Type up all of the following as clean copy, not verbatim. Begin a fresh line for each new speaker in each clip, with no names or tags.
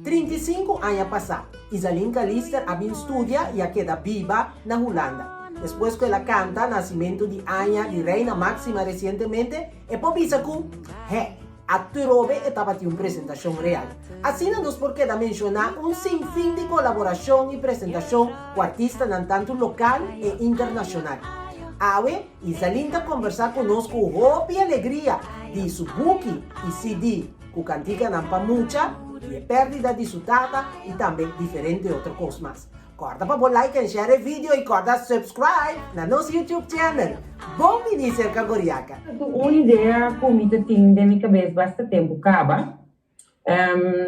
35 aña pasá, Izaline Calister a bin studia i a keda biba na Hulanda. Despues ku el a kanta nasimentu di aña di Reina Máxima resientemente, e por bisa ku, He, atrobe e tabatin un presentashon real. Asina nos por keda menshoná un sinfin di kolaborashon i presentashon ku artistanan tantu lokal e internashonal. Awe, Izaline ta kombersá ku nos ku hopi alegria di su buki i CD ku kantikanan pa mucha, di e pèrdida di su tata i tambe diferente otro kos mas. Kòrda pa bo like en share e video i kòrda subscribe na nos YouTube channel. Bon bini serka Goriaka!
Ta un idea ku mi ta tin den mi kabes basta tempu kaba.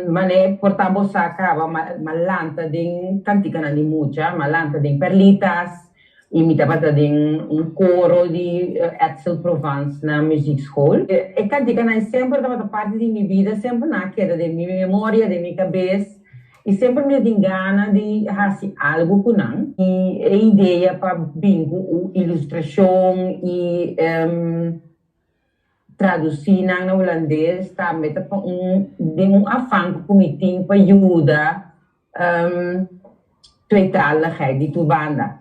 Mane por ta bo sa kaba m'a lanta den kantikanan di mucha, m'a lanta den Perlitas i mi tabata den un koro di Edsel Provence na muziekschool. E kantikanan semper tabata parti di mi bida, semper nan a keda den mi memoria, den mi kabes i semper mi a tin gana di hasi algu ku nan. I e idea pa bin ku un ilustrashon i Tradusí nan na hulandes tambe ta pa un den un afan ku mi tin pa yuda tweetaligheid di tur banda.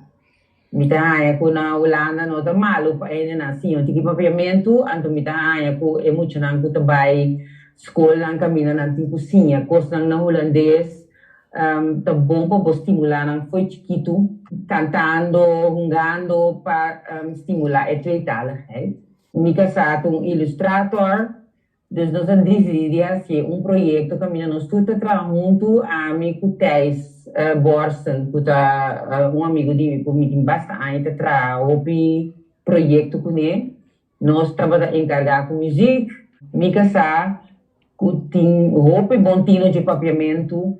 Mi ta haña ku na Hulanda no ta malu pa hendenan siña un tiki papiamentu, anto mi ta haña ku e muchanan ku ta bai skolnan kaminda nan tin ku siña kosnan na hulandes ta bon pa bo stimulá nan fo'i chikitu kantando, hungando pa stimulá e tweetaligheid. Mi kasá ta un ilustrator, dus nos a disidí di hasié un proyekto kaminda nos tur ta traha huntu, ami ku Thijs Borsten ku ta un amigu di mi ku mi tin basta aña ta traha hopi proyekto kuné. Nos tabata enkargá ku muzik. Mi kasá ku tin hopi bon tino dje papiamentu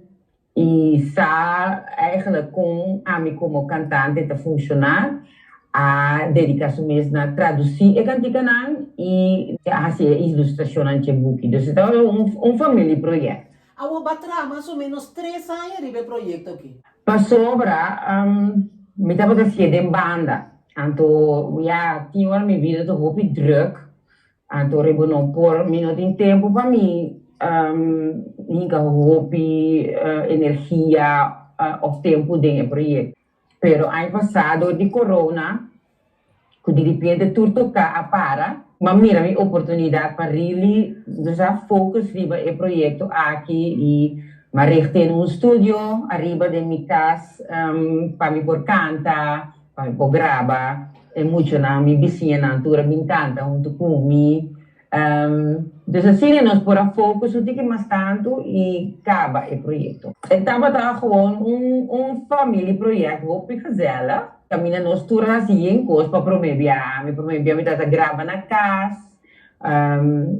I sa eigenlijk kon ami komo kantante ta funshoná, a dediká su mes na tradusí e kantikanan i hasi e ilustrashonnan dje buki. Dus e tabata un familieproject.
Awor bo a traha mas o ménos tres aña riba e proyekto aki.
Pasobra mi tabata hasié den banda. Anto ya tin ora mi bida ta hopi drùk. Anto riba no por, mi no tin tempu pa mi hinka hopi energia of tempu den e proyekto. Pero aña pasá dor di corona ku diripiente tur toká a para, m'a mira mi oportunidat pa really sa focus riba e proyekto aki i m'a richt den un studio ariba den mi kas pa mi por kanta. Pa mi por graba e muchanan, mi bisiñanan tur a bin kanta huntu ku mi. Dus asina nos por a focus un tiki mas tantu i kaba e proyekto. E tabata gewoon un un familieproject hopi gezellig. Kaminda nos tur a hasi yen kos pa prome bia. Mi prome bia mi tabata graba na kas.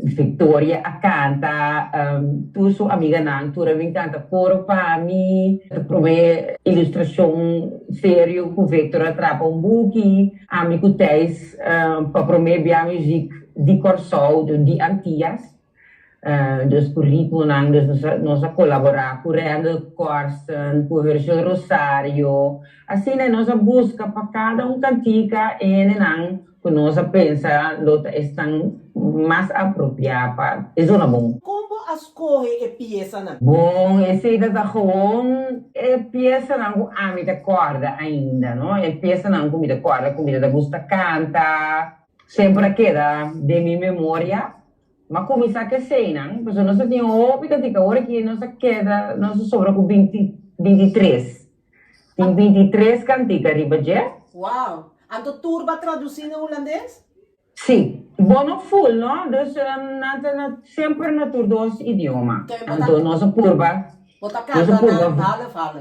Victoria a canta, tur su amiganan tur a bin canta coro pa mi. E prome ilustracion serio cu Victor a traha pa un buki, ami cu Thijs pa prome bia muziek di Corsou, di Antillas, dus cu ritmonan, dus nos a colabora cu Randall Corsen, cu Herschel Rosario, asina nos a busca pa cada un cantica e hendenan Ku nos a pensa lo ta esnan mas apropiá pa e zona bon.
Kon bo a skohe e piesanan?
Bon, esei ta ta gewoon e piesanan ku ami ta kòrda ainda, no? E piesanan ku mi ta kòrda ku mi ta ta gusta kanta, semper a keda den mi memoria. M'a kuminsá ku eseinan, pasobra nos a tin hopi kantika, ora ki nos a keda, nos a sobra ku binti, bintitres. Tin bintitres kantika riba dje.
Wow! Anto tur ba tradusí na hulandes?
Sí. Bo no ful no, dus nan ta na semper na tur dos idioma. Anto nos a purba.
Bo ta kanta na half half.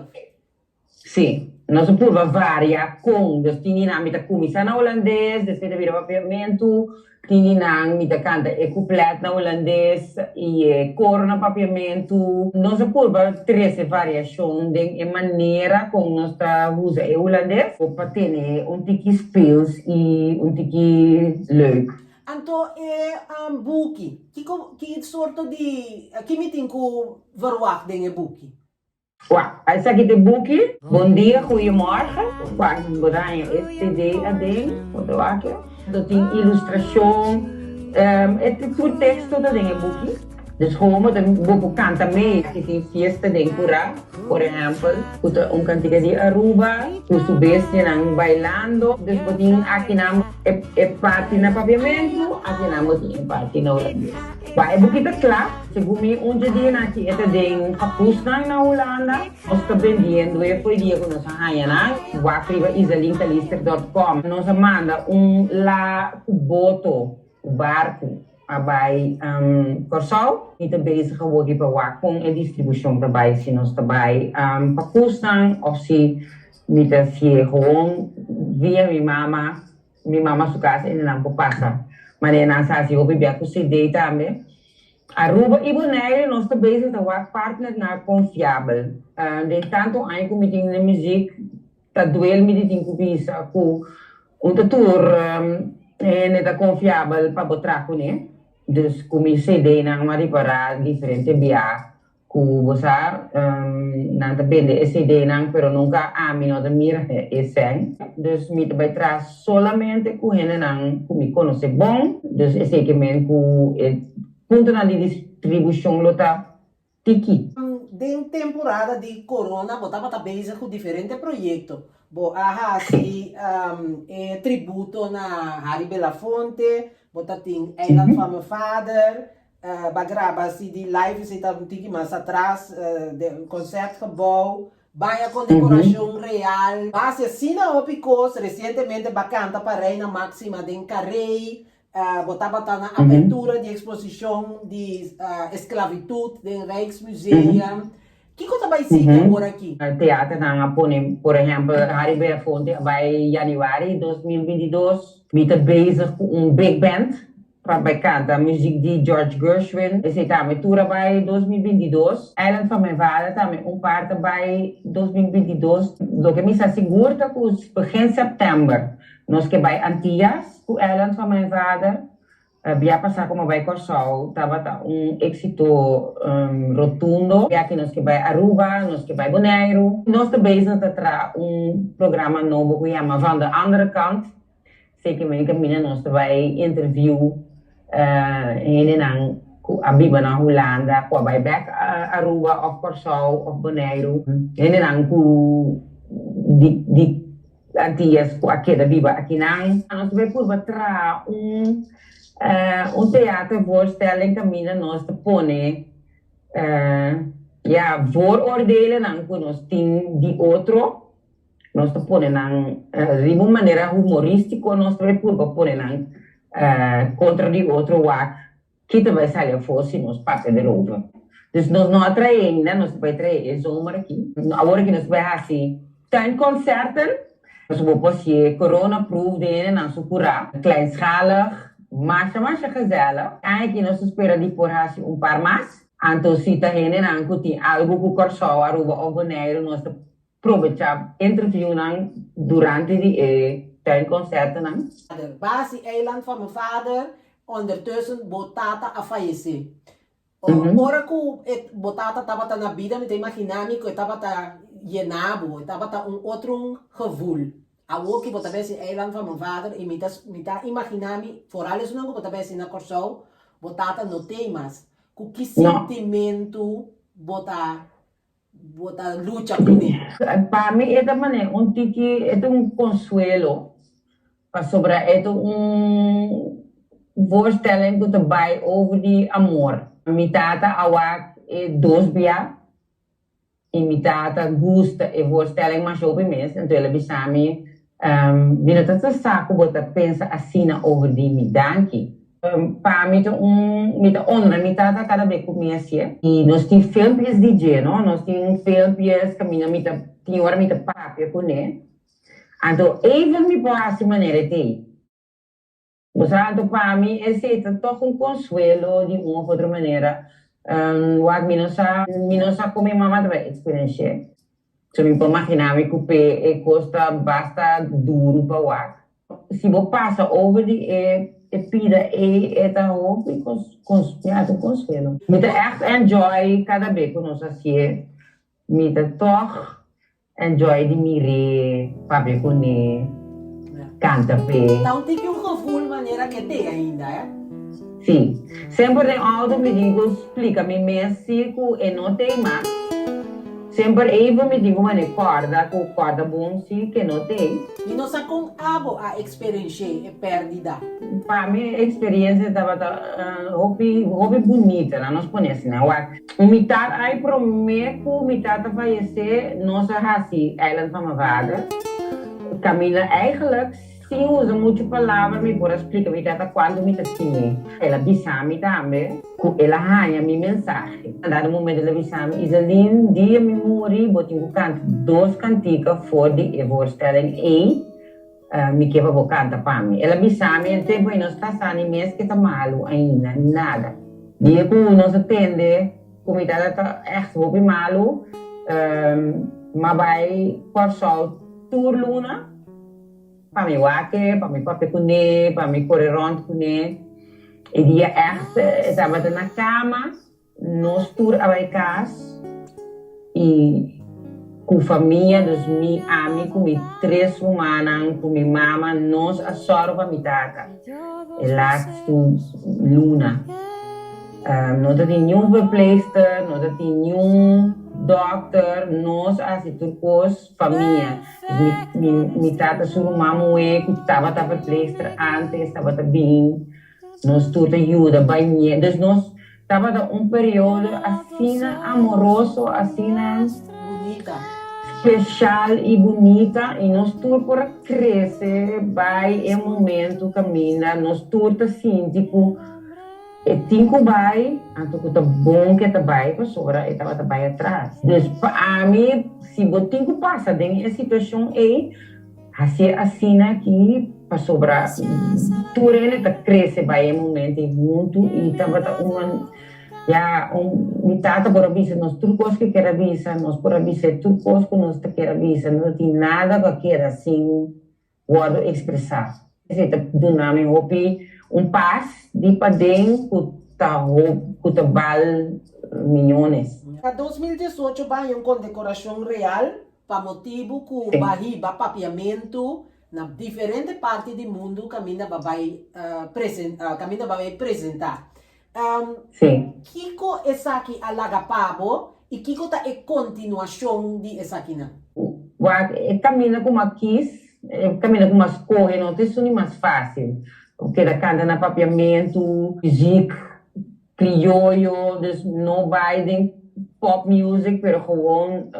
Sí. Nos a purba varia kon. Dus tin di nan mi ta kuminsá na hulandes, despues ta bira papiamentu. Tin di nan mi ta kanta e kuplet na hulandes i e koro na papiamentu. Nos a purba trese variashon den e manera kon nos ta usa e hulandes pa tene un tiki speels i un tiki leuk.
Anto e buki, kiko ki sorto di ki mi tin ku verwagt den e buki?
Wak, esaki ta e buki. Bon dia, goeiemorgen. Wak, bo ta haña e CD aden, bo ta wak e. Bo tin ilustrashon, e tur teksto ta den e buki. Dus gewoon bo ta bo por kanta mee si tin fiesta den kurá, por ehèmpel, ku ta un kantika di Aruba ku su bestianan bailando. Dus bo tin akinan e e parti na papiamentu, akinan bo tin e parti na hulandes. Ba e buki ta kla, segun mi un dje dianan aki e ta den kapusnan na Hulanda. Nos ta bendiendo e fo'i dia ku nos a haña nan. Wak riba isalincalister dòt kòm. Nos a manda un la ku boto, ku barku, a bai Kòrsou. Mi ta bezig awor riba wak kon e distribushon ta bai, si nos ta bai pa kusnan òf si mi ta hasié gewoon via mi mama, mi mama su kas i nan por pasa. Manera nan sa hasi hopi bia ku CD tambe. Aruba i Bonaire nos ta bezig ta wak partnernan konfiabel. Den tantu aña ku mi tin den muzik ta duel mi di tin ku bisa ku un ta tur hende ta konfiabel pa bo traha kuné. Dus ku mi CD-nan m'a ripará diferente bia Ku bo sa, nan ta bende e CD-nan, pero nunka ami no ta mira e sèn. Dus mi ta bai traha solamente ku hendenan ku mi konosé bon. Dus esei ke men ku e puntonan di distribushon lo ta tiki.
Den temporada di corona bo tabata bezig ku diferente proyekto. Bo a hasi e tributo na Harry Belafonte, bo ta tin Eiland van mijn vader, Ba graba CD live esei ta un tiki mas atras den Concertgebouw. Baña con decoracion real. Ba haci asina hopi cos. Recientemente ba canta pa Reina Maxima den Carey. Bo tabata na apertura di exposicion di esclavitud den Rijksmuseum. Kico ta bay sigui awor aki?
Teaternan a pone, por ehempel, Harry Belafonte a bay januari 2022. Mi ta bezig cu un big band Pa bai kanta muzik di George Gershwin, esei tambe tur a bai 2022. Eiland van mijn vader tambe un part a bai 2022. Loke mi sa sigur ta ku begin sèptèmber nos ke bai Antillas ku Eiland van mijn vader. Bia pasá ku mi a bai Kòrsou tabata un éksito rotundo. Bia aki nos ke bai Aruba, nos ke bai Boneiru. Nos ta bezig ta traha un programa nobo ku yama Van de Andere Kant. Seki men kaminda nos ta bai interview hendenan ku a biba na Hulanda ku a bai bek Aruba òf Kòrsou òf Boneiru. Hendenan ku di di Antillas ku a keda biba akinan. Nos ta bai purba traha un un theatervoorstelling kaminda nos ta pone ya vooroordelennan ku nos tin di otro. Nos ta pone nan riba un manera humorístiko, nos ta bai purba pone nan kontra di otro wak ki ta bai sali afó si nos papia derover. Dus nos no a trae ainda, nos ta bai trae e zomer aki. Awor aki nos ta bai hasi tuinconcerten. Nos bo por hasié corona proof den hendenan su kurá, kleinschalig, masha masha gezellig. Aña aki nos ta spera di por hasi un par mas. Anto si ta hendenan ku tin algu ku Kòrsou, Aruba òf Boneiru nos ta Probecha interviewnan durante di e tuinconcertonan.
Basi eiland van mijn vader, ondertussen bo tata a fayece. Ora cu e bo tata tabata na bida mi ta imagina mi cu e tabata yena bo, e tabata un otro gevoel. Awor cu bo ta besi eiland van mijn vader y mi ta mi ta imagina mi, vooral esunnan cu bo ta besi na Corsou, bo tata no t'ey mas. Cu ki sentimento bo ta Bo ta lucha kuné.
Pa mi e ta manera un tiki, e ta un konsuelo, pasobra e ta un voorstelling ku ta bai over di amor. Mi tata a wak e dos bia i mi tata gusta e voorstelling masha hopi mes, anto el a bisa mi, Mi no ta sa ku bo ta pensa asina over di mi, danki. Pa mi ta un, mi ta honra mi tata kada be ku mi hasié. I nos tin filmpjes di dje, no? Nos tin filmpjes kaminda mi ta tin ora mi ta papia kuné. Anto even mi por hasi manera e t'ei. Bo sa, anto pa mi esei ta tòg un konsuelo di un òf otro manera. Wak mi no sa, mi no sa kon mi mama ta bai eksperensh'é. So mi por maginá mi ku p'e e kos ta basta duru pa wak. Si bo pasa over di e e pida ei e ta hopi kos kos ya ta un konsuelo. Mi ta ègt enjoy kada be ku nos hasié. Mi ta tòg enjoy di mir'é, papia kuné, kanta p'e.
Ta un tiki un gevoel manera ke te ainda, eh.
Si. Semper den auto mi tin ku splika mi mes si ku e no t'ei mas. Semper even mi tin ku mane kòrda ku kòrda bon si ku e no t'ei.
Mi no sa kon abo a eksperensh'é e pèrdida.
Pa mi e eksperensia tabata hopi hopi bunita, laat nos pone asina. Wak, un mitat ai promé ku mi tata fayesé nos a hasi Eiland van mijn Vader. Kaminda eigenlijk Sin usa muchu palabra mi por a splika mi tata kuantu mi ta stim'é. El a bisa mi tambe ku el a haña mi mensahe. Na dado momento el a bisa mi, Izaline, dia mi muri bo tin ku kanta dos kantika for di e voorstelling ei, mi ke pa bo kanta pa mi. El a bisa mi e tempu ei nos kasá ni mes ke ta malu ainda, ni nada. Dia ku nos a tende ku mi tata ta ègt hopi malu, m'a bai Kòrsou tur luna. Pa mi wak e, pa mi papia kuné, pa mi kore rònt kuné. E dia ègt e tabata na kama, nos tur a bai kas i ku famia, dus mi, ami ku mi tres rumannan, ku mi mama, nos a sòru pa mi tata e laatste luna. No ta tin niun verpleegster, no ta tin niun dòkter, nos a hasi tur kos famia. Mi, mi tata su ruman muhé ku tabata verpleegster antes tabata bin, nos tur ta yuda bañ'é. Dus nos tabata un periodo asina amoroso, asina
Bunita.
speshal i bunita i nos tur por a krese bai e momento kaminda nos tur ta sinti ku E tin ku bai, anto ku ta bon ku e ta bai pasobra e tabata bai atras. Dus pa ami, si bo tin ku pasa den e situashon ei, hasié asina aki pasobra tur hende ta krese bai e momento ei huntu i tabata un, ya, un, mi tata por a bisa nos tur kos ku e ker a bisa, nos por a bis'é tur kos ku nos ta ker a bisa, no ta tin nada ku a keda sin. Wòrdu ekspresá. Esei ta duna mi hopi un pas di paden ku ta ku ta bal miyones.
Na 2018 ba haña un kondekorashon real pa motibu ku ba hiba papiamentu na diferente parti di mundu kaminda ba bai kaminda ba bai presentá. Kiko esaki a laga pa bo i kiko ta e kontinuashon di esakinan?
Wak, e kaminda ku m'a kis, e kaminda ku m'a skohe no ta esun di mas fásil. Bo keda kanta na papiamentu, muzik krioyo, dus no bai den pop music, pero gewoon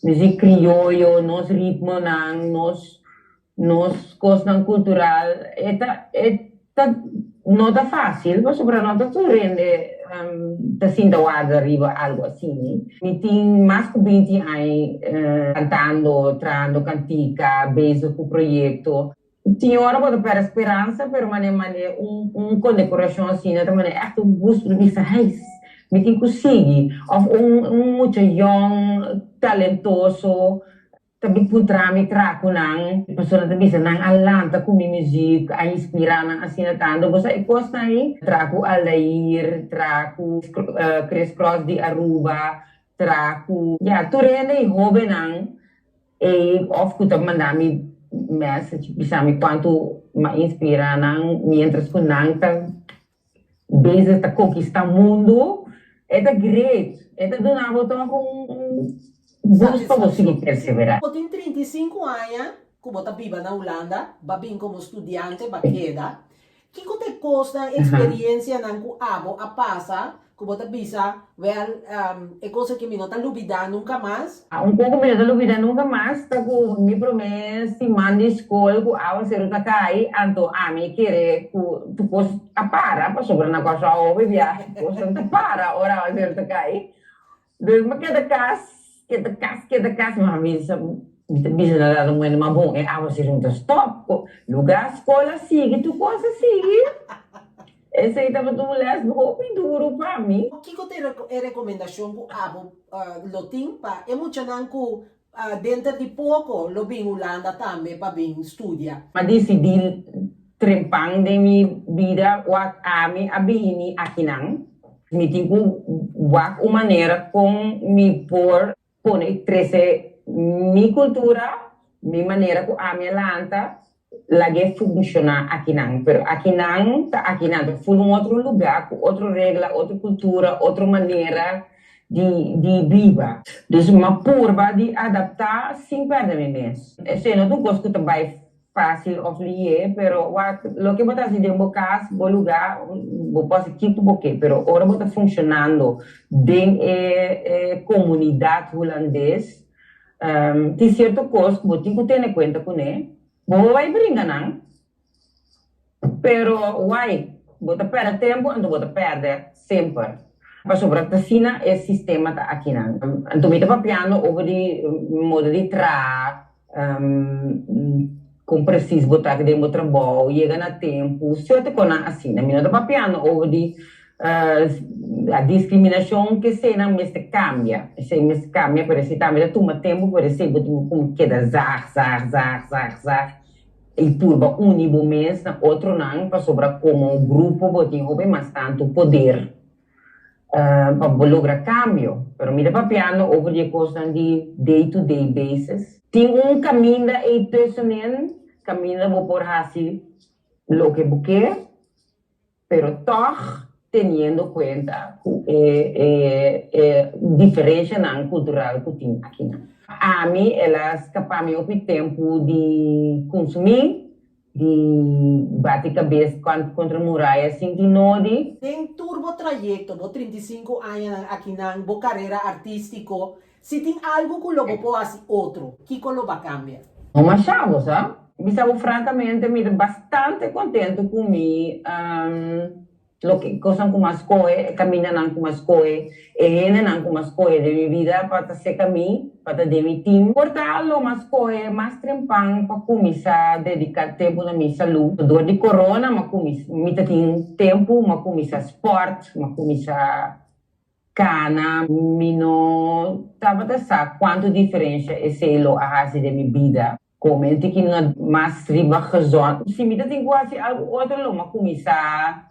muzik krioyo, nos ritmonan, nos Nos kosnan kultural e ta e ta no ta fásil pasobra no ta tur hende ta sinta warda riba algu asini. Mi tin mas ku binti aña kantando, trahando kantika, bezig ku proyekto. Tin ora bo ta pèrdè speransa pero manera manera un un kondekorashon asina ta manera ègt un gusto di bisa heis mi tin ku sigui òf un un mucha yòn talentoso Ta bin puntra mi tra ku nan. Pasobra ta bisa nan a lanta ku mi muzik, a inspirá nan asina tantu. Bo sa e kosnan ei? Tra ku Aldair, tra ku Chris Cross di Aruba, tra ku. Ya, tur hende ei hóbennan ei òf ku ta manda mi message bisa mi kuantu m'a inspirá nan miéntras ku nan ta Bezig ta konkistá mundu, e ta great. E ta duna bo tòg un boost pa bo sigui perseverá.
Bo tin 35 aña ku bo ta biba na Hulanda, ba bin komo studiante, ba keda. Kiko ta e kosnan, eksperiensianan ku abo a pasa ku bo ta bisa, wèl, e kos aki mi no ta lubidá nunka mas?
Un kos ku mi no ta lubidá nunka mas ta ku mi promé siman di skol ku awaseru ta kai, anto ami kere ku tur kos a para pasobra na Kòrsou hopi biaha kosnan ta para ora awaseru ta kai. Dus mi keda kas, keda kas, keda kas, mi a bisa, mi ta bisa na dado momento, ma bon e awaseru no ta stòp, lugá skol a sigui, tur kos a sigui. Esei tabata un les hopi duru pa mi.
Kiko ta e rekomendashon ku abo lo tin pa e muchanan ku denter di poko lo bin Hulanda tambe pa bin studia?
M'a disidí trempan den mi bida wak ami a bini akinan. Mi tin ku wak un manera kon mi por pone trese mi kultura, mi manera ku ami a lanta. Lag'é funshoná akinan. Pero akinan ta akinan, ta ful un otro lugá ku otro regla, otro kultura, otro manera di di biba. Dus mi a purba di adaptá sin pèrdè mi mes. Esei no ta un kos ku ta bai fásil òf lihé, pero wak, loke bo ta hasi den bo kas, bo lugá, bo por hasi kiko bo ke, pero ora bo ta funshonando den e e komunidat hulandes, tin sierto kos ku bo tin ku tene kuenta kuné. Bo por bai bringa nan, pero wai, bo ta pèrdè tempu anto bo ta pèrdè semper. Pasobra ta asina e sistema ta akinan. Anto mi ta papiando over di modo di traha, kon presis bo ta den bo trabou, yega na tempu, sierto konan asina. Mi no ta papiando over di A discriminacion cu eseinan mester cambia, esei mester cambia, pero esei tambe ta tuma tempo, pero esei bo tin cu keda zaag, zaag, zaag, zaag, zaag y purba uni bo mes na otronan pasobra como grupo bo tin hopi mas tanto poder pa bo logra cambio. Pero mi ta papiando over di e cosnan di day to day basis. Tin un caminda ei tussenin, caminda bo por haci loke bo ke. Pero tòg teniendo kuenta ku e e diferenshanan kultural ku tin akinan. Ami el a skapá mi hopi tempu di kunsumí, di bati kabes kontra muraya sin tin nodi.
Den tur bo trayekto, bo 35 añanan akinan, bo karera artístiko, Si tin algu ku lo bo por hasi otro, kiko lo ba kambia?
No masha bo sa. Bisa bo frankamente mi ta bastante kontentu ku mi loke kosnan ku mi a skohe, e kamindanan ku mi a skohe, e hendenan ku mi a skohe den mi bida pa ta seka mi, pa ta den mi tim. Por ta lo mi a skohe mas trempan pa kuminsá dediká tempu na mi salú. Dor di korona mi a kuminsá, mi ta tin tempu, mi a kuminsá spòrt, mi a kuminsá Cana, mi no tabata sa cuanto diferencia esey lo a haci den mi bida. Come un tiki mas riba gezond. Si mi ta tin cu haci algo otro lo m'a cuminsa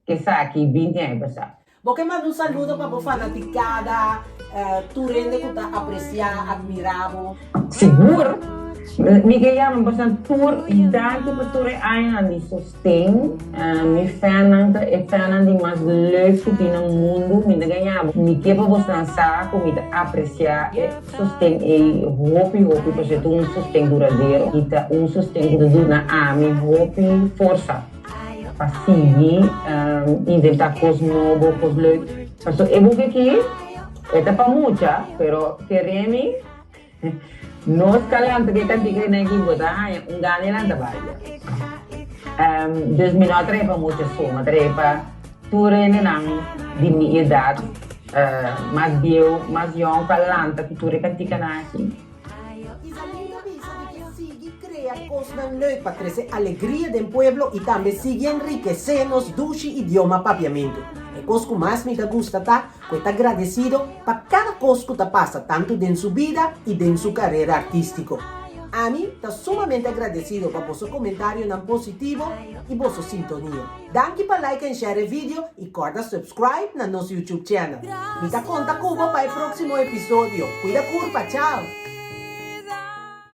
esaki binti aña pasa.
Bo ke manda un saludo pa bo fanaticada, tur hende cu ta aprecia, admira bo?
Sigur! Mi ke yama boso tur danki pa tur e añanan di sosten. Mi fannan ta e fannan di mas leuk ku tin na mundu. Mi ta gaña bo. Mi ke pa bosonan sa ku mi ta apresiá e sosten ei hopi hopi pasobra e ta un sosten duradero i ta un sosten ku ta duna ami hopi forsa pa sigui inventá kos nobo, kos leuk. Pasobra e buki aki e ta pa mucha pero kere mi. Nos ka lanta ke kantika di Nike bo ta haña un gana di lanta balia. Dus mi no a trae pa mucha so, mi a trae pa tur hendenan di mi edat, mas bieu, mas yòn pa lanta ku tur e kantikanan aki.
Izaline ta bisa di ke sigui krea kosnan leuk pa trese alegria den pueblo i tambe sigui enrikesé nos dushi idioma papiamentu. E kos ku mas mi ta gusta ta ku e ta gradesido pa kada kos ku ta pasa tantu den su bida i den su karera artístiko. Ami ta sumamente agradesido pa boso komentarionan positivo i boso sintonia. Danki pa like en share e video i kòrda subscribe na nos YouTube channel. Mi ta konta ku bo pa e próksimo episodio. Kuida kurpa, chao!